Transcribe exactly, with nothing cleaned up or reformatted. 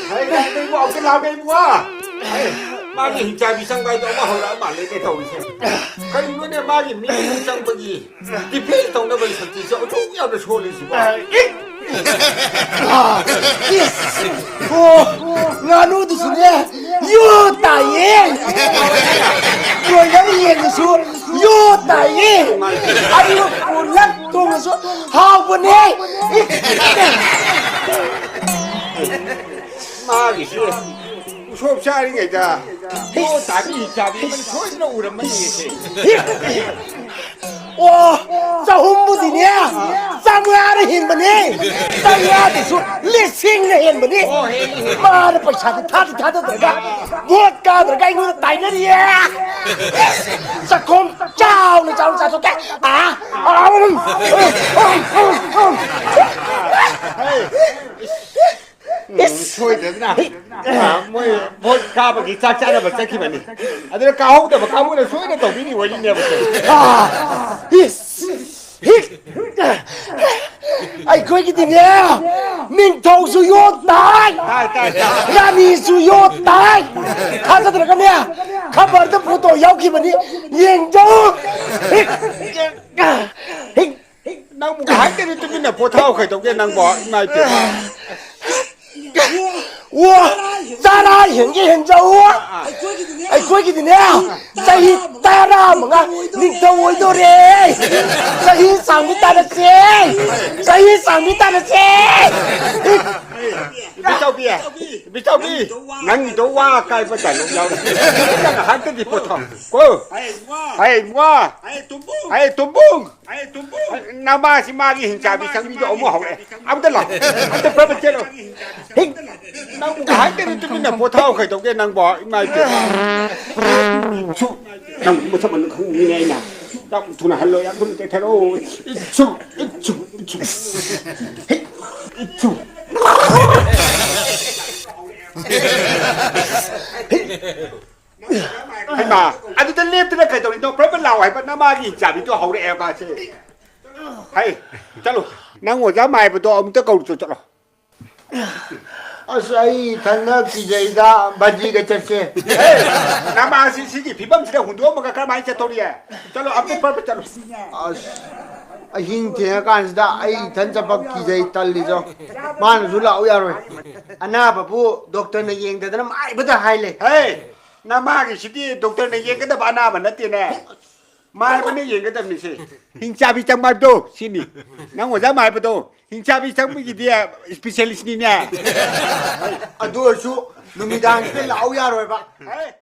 ꯍꯥꯏ, ꯍꯥꯏ, ꯏꯕꯣ, ꯑꯃꯨꯛꯇ ꯂꯥꯎꯒꯦ, ꯏꯕꯣ꯫ ꯍꯥꯏ, ꯃꯥꯒꯤ ꯍꯤꯡꯆꯥꯕꯤ ꯆꯪꯕ ꯍꯥꯏꯗꯣ ꯑꯃ ꯍꯧꯔꯛꯑ ꯃꯥꯜꯂꯦꯅꯦ ꯇꯧꯔꯤꯁꯦ꯫ ꯀꯔꯤꯅꯣꯅꯦ, ꯃꯥꯒꯤ ꯃꯤ ꯆꯪꯕꯒꯤ ꯗꯤꯐꯦꯟꯁ ꯇꯧꯅꯕꯒꯤ ꯁꯛꯇꯤꯁꯦ ꯑꯗꯨꯛ ꯌꯥꯝꯅ ꯁꯣꯜꯂꯤꯁꯤꯕꯣ? ꯑ, ꯏ-, ꯑ, ꯏꯁ! ꯑꯣ, ꯉꯥꯅꯨꯗꯨꯁꯨꯅꯦ, ꯌꯣ ꯇꯥꯏꯌꯦ! ꯕ꯭ꯔꯣꯏꯂꯔ ꯌꯦꯟꯗꯨꯁꯨ ꯌꯣ ꯇꯥꯏꯌꯦ! ꯑꯗꯨꯒ ꯄꯨꯂꯞ ꯊꯣꯡꯉꯁꯨ ꯍꯥꯎꯕꯅꯦ! ꯃꯥꯒꯤꯁꯨ ꯎꯁꯣꯞ ꯆꯥꯔꯤꯉꯩꯗ ꯌꯣ ꯇꯥꯕꯤ ꯆꯥꯕꯤ ꯑꯃ ꯁꯣꯏꯗꯅ ꯎꯔꯝꯃꯅꯤ ꯑꯁꯦ꯫ ꯑꯣ, ꯆꯍꯨꯝꯕꯨꯗꯤꯅꯦ, ꯆꯥꯝꯃꯉꯥꯅ ꯍꯦꯟꯕꯅꯦ꯫ ꯆꯥꯝꯃꯉꯥꯗꯨꯁꯨ ꯂꯤꯁꯤꯡꯅ ꯍꯦꯟꯕꯅꯦ꯫ ꯑꯣ, ꯍꯦꯜꯂꯤ, ꯍꯦꯜꯂꯤ꯫ ꯃꯥꯅ ꯄꯩꯁꯥꯗꯤ ꯊꯥꯗꯤ ꯊꯥꯗꯗ꯭ꯔꯒ, ꯚꯣꯠ ꯀꯥꯗ꯭ꯔꯒ ꯑꯩꯉꯣꯟꯗ ꯇꯥꯏꯅꯔꯤꯌꯦ꯫ ꯆꯥꯛꯈꯣꯝ ꯆꯥꯎꯅ ꯆꯥꯎꯅ ꯆꯥꯊꯣꯛꯀꯦ꯫ ꯑꯥ, ꯑꯥ, ꯎꯝ, ꯎꯝ, ꯎꯝ, ꯎꯝ꯫ ꯎꯝ, ꯏꯁ! ꯁꯣꯏꯗꯅ, ꯑ, ꯃꯣꯏ ꯚꯣꯠ ꯀꯥꯕꯒꯤ ꯆꯥꯛ ꯆꯥꯅꯕ ꯆꯠꯈꯤꯕꯅꯤ꯫ ꯑꯗꯨꯅ ꯀꯥꯍꯧꯗꯕ ꯀꯥꯡꯕꯨꯅ ꯁꯣꯏꯗꯅ ꯇꯧꯕꯤꯅꯤ ꯋꯥꯔꯤꯅꯦꯕ꯫ ꯑ, ꯏꯁ! ꯍꯤ! ꯑꯩꯈꯣꯏꯒꯤꯗꯤꯅꯦ, ꯅꯤꯡꯊꯧꯁꯨ ꯌꯣꯠ ꯇꯥꯏ, ꯇꯥꯏ, ꯇꯥꯏ, ꯇꯥꯏ꯫ ꯔꯥꯅꯤꯁꯨ ꯌꯣꯠ ꯇꯥꯏ꯫ ꯊꯥꯖꯗ꯭ꯔꯒꯅꯦ, ꯈꯕꯔꯗ ꯐꯣꯇꯣ ꯌꯥꯎꯈꯤꯕꯅꯤ, ꯌꯦꯡꯖꯧ꯫ ꯍꯤ! ꯍꯤ! ꯅꯪꯕꯨ ꯉꯥꯏꯍꯥꯛꯇꯗꯤ ꯇꯨꯃꯤꯟꯅ ꯄꯣꯊꯥꯎ ꯀꯩꯗꯧꯒꯦ ꯅꯪꯕꯣ? ꯏꯃꯥ ꯏꯕꯦꯝꯃ꯫ ꯋꯥ! ꯆꯔꯥ ꯍꯦꯟꯒꯦ ꯍꯦꯟꯖꯧ! ꯑꯩꯈꯣꯏꯒꯤꯗꯤꯅꯦ, ꯆꯍꯤ ꯇꯔꯥꯃꯉꯥ ꯅꯤꯡꯊꯧ ꯑꯣꯏꯗꯣꯔꯦ! ꯆꯍꯤ ꯁꯥꯡꯕꯤ ꯇꯥꯔꯁꯦ! ꯆꯍꯤ ꯁꯥꯡꯕꯤ ꯇꯥꯔꯁꯦ! ꯏꯕꯤꯆꯧꯕꯤ! ꯏꯕꯤꯆꯧꯕꯤ! ꯅꯪꯒꯤꯗꯣ ꯋꯥ ꯑꯀꯥꯏꯕ ꯗꯥꯏꯂꯣꯛ ꯌꯥꯎꯔꯤ꯫ ꯅꯪ ꯉꯥꯏꯍꯥꯛꯇꯗꯤ ꯄꯣꯊꯥꯎ꯫ ꯀꯣ! ꯍꯩ, ꯏꯕꯨꯡꯉꯣ! ꯍꯩ, ꯏꯕꯨꯡꯉꯣ! ꯍꯩ, ꯇꯨꯝꯕꯨꯡ! ꯍꯩ, ꯇꯨꯝꯕꯨꯡ! ꯑꯩ ꯇꯨꯝꯕꯨ! ꯅꯃꯥꯁꯤ ꯃꯥꯒꯤ ꯍꯤꯡꯆꯥꯕꯤ ꯆꯪꯕꯤꯗꯣ ꯑꯃꯨꯛ ꯍꯧꯔꯛꯑꯦ꯫ ꯑꯝꯇ ꯂꯥꯛꯑꯣ꯫ ꯑꯝꯇ ꯄ꯭ꯔꯚꯨ ꯆꯦꯜꯂꯣ꯫ ꯍꯤꯡ-, ꯅꯪꯕꯨ ꯉꯥꯏꯍꯥꯛꯇꯗꯤ ꯇꯨꯃꯤꯟꯅ ꯄꯣꯊꯥꯎ ꯀꯩꯗꯧꯒꯦ ꯅꯪꯕꯣ? ꯏꯃꯥ ꯏꯕꯦꯝꯃ꯫ ꯁꯨ, ꯅꯪ ꯃꯁꯛ ꯃꯟꯗꯣ ꯈꯪꯅꯤꯡꯉꯤꯅꯦ ꯑꯩꯅ꯫ ꯌꯥꯝ ꯊꯨꯅ ꯍꯜꯂꯣ, ꯌꯥꯝ ꯊꯨꯅ ꯆꯦꯟꯊꯔꯛꯑꯣ꯫ ꯏꯠꯁꯨ, ꯏꯠꯁꯨ, ꯏꯠꯁꯨ꯫ ꯏꯠꯁꯨ꯫ ꯍꯩꯃꯥ, ꯑꯗꯨꯗ ꯂꯦꯞꯇꯅ ꯀꯩꯗꯧꯔꯤꯅꯣ? ꯄ꯭ꯔꯚꯨ ꯂꯥꯛꯑꯣ ꯍꯥꯏꯕ ꯅꯃꯥꯒꯤ ꯍꯤꯡꯆꯥꯕꯤꯗꯣ ꯍꯧꯔꯛꯑꯦ ꯃꯥꯁꯦ꯫ ꯍꯩ, ꯆꯠꯂꯣ꯫ ꯅꯪ ꯑꯣꯖꯥ ꯃꯥꯏꯕꯗꯣ ꯑꯃꯨꯛꯇ ꯀꯧꯔꯨꯆꯣ, ꯆꯠꯂꯣ꯫ ꯑꯁ, ꯑꯩ ꯏꯊꯟꯗ ꯀꯤꯖꯩꯗ, ꯕꯟꯖꯤꯒ ꯆꯠꯁꯦ꯫ ꯍꯦ, ꯅꯃꯥꯁꯤ ꯁꯤꯒꯤ ꯐꯤꯕꯝꯁꯤꯗ ꯍꯨꯟꯗꯣꯛꯑꯝꯃꯒ ꯀꯔꯝꯍꯥꯏꯅ ꯆꯠꯊꯣꯔꯛꯑꯦ? ꯆꯠꯂꯣ, ꯑꯝꯇ ꯐꯠ ꯐꯠ ꯆꯠꯂꯣ꯫ ꯑꯁ, ꯑꯍꯤꯡ ꯊꯦꯡꯉꯀꯥꯟꯁꯤꯗ ꯑꯩ ꯏꯊꯟ ꯆꯠꯄ ꯀꯤꯖꯩ, ꯇꯜꯂꯤꯗꯣ꯫ ꯃꯥꯅꯁꯨ ꯂꯥꯛꯎ ꯌꯥꯔꯣꯏ꯫ ꯑꯅꯥꯕꯕꯨ ꯗꯣꯛꯇꯔꯅ ꯌꯦꯡꯗꯗꯅ ꯃꯥꯏꯕꯗ ꯍꯥꯏ ꯂꯩ꯫ ꯍꯦ, ꯅꯃꯥꯒꯤꯁꯤꯗꯤ ꯗꯣꯛꯇꯔꯅ ꯌꯦꯡꯒꯗꯕ ꯑꯅꯥꯕ ꯅꯠꯇꯦꯅꯦ꯫ ꯃꯥꯏꯕꯅ ꯌꯦꯡꯒꯗꯕꯅꯤꯁꯦ꯫ ꯍꯤꯡꯆꯥꯕꯤ ꯆꯪꯕ ꯍꯥꯏꯕꯗꯣ ꯁꯤꯅꯤ꯫ ꯅꯪ ꯑꯣꯖꯥ ꯃꯥꯏꯕꯗꯣ ꯍꯤꯡꯆꯥꯕꯤ ꯆꯪꯕꯒꯤꯗꯤ specialistꯅꯤꯅꯦ꯫ ꯑꯗꯨ ꯑꯣꯏꯔꯁꯨ ꯅꯨꯃꯤꯗꯥꯡꯁꯤꯗ ꯂꯥꯛꯎ ꯌꯥꯔꯣꯏꯕ꯫ ꯍꯦ,